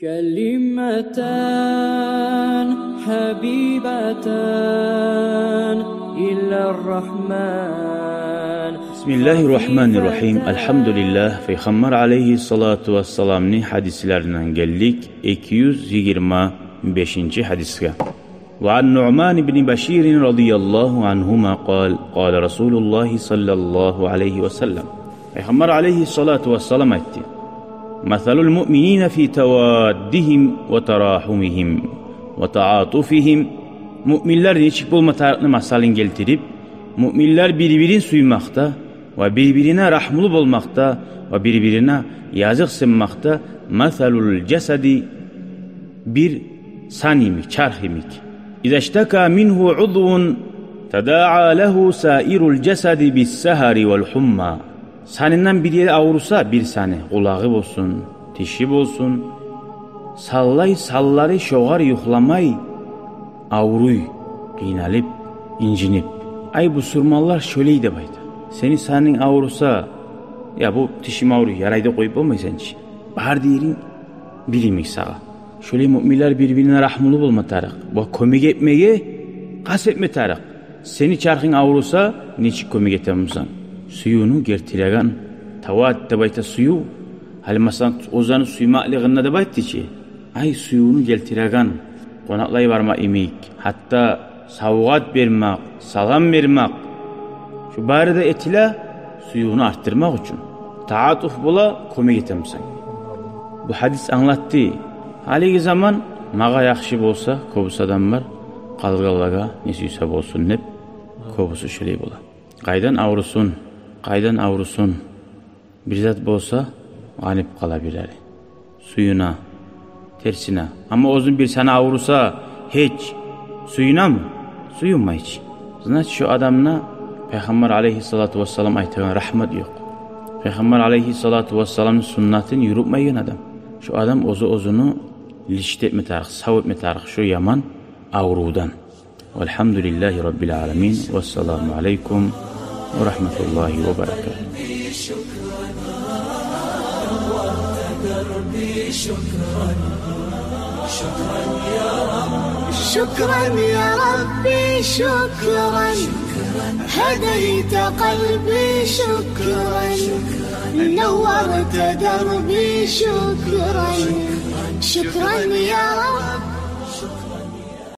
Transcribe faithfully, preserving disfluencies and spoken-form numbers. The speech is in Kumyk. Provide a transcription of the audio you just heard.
كلمتان حبيبتان إلى الرحمن. بسم الله الرحمن الرحيم. الحمد لله. Пайхаммар алейгьиссалату вассаламны гьадислеринден гелдик эки юз йигирма бешинчи гьадисге. وعن نعمان بن بشير رضي الله عنهما قال: قال رسول الله صلى الله عليه وسلم. Пайхаммар алейгьиссалату вассалам айтды: مثل المؤمنين في توادهم وتراحمهم وتعاطفهم. Муъминлер нечик болма тарыкъны масалын гелтирип, муъминлер бир-бирин сюймакъда ва бир-бирине рагьмулу болмакъда ва бир-бирине языкъсынмакъда, مثل الجسد, бир сан йимик, чарх йимик. إذا اشتكى منه عضو تداعى له سائر الجسد بالسهر والحمى. Санындан бир ери авруса, бир саны, къулагъы болсун, тиши болсун, санлай санлары шогъар юхламай авруй, къыйналып, инжинип. Ай, бусурманлар шолай деп айта. Сени санынг авруса, я бу тишим авруй, ярай деп къоюп болмайсан чы. Бар еринг бир йимик сагъа. Шолай муъминлер бир-бирине рагьмулу болма тарыкъ ва кёмек этмеге къаст этме тарыкъ. Сени чархынг авруса, нечик кёмек этемисен? Сюювню гелтиреген, тавад деп айта сююв. Гьали масала, оьзлени сюймеклигинде деп айтды чы. Ай, сюювню гелтиреген, къонакълай барма йимик, гьатта савгъат бермек, салам бермек. Шу бары да этиле сюювню артдырмакъ учун. Таатуф бола, кёмек этемисен. Бу гьадис англатды. Гьалиги заман магъа яхшы болса, кёбюсю адамлар, къалгъанлагъа не сюйсе болсун деп, кёбюсю шолай бола. Къайдан аврусун, къайдан аврусун. Бир зат болса, къанип къала бир ери. Сююне, терсине. Амма оьзюн бир саны авруса, гьеч сююнеми? Сююнмей чи. Значит, шо адамда Пайхаммар алейгьиссалату вассалам айтагъан рагьмат ёкъ. Пайхаммар алейгьиссалату вассаламны суннатын юрютмейген адам. Шо адам оьзю оьзюн лечить этме тарыкъ, сав этме тарыкъ шо яман аврувдан. والحمد لله رب العالمين. والسلام عليكم ورحمة الله وبركاته. شكرا يا ربي، شكرا. هديت قلبي، شكرا. نورت دربي، شكرا. شكرا يا رب.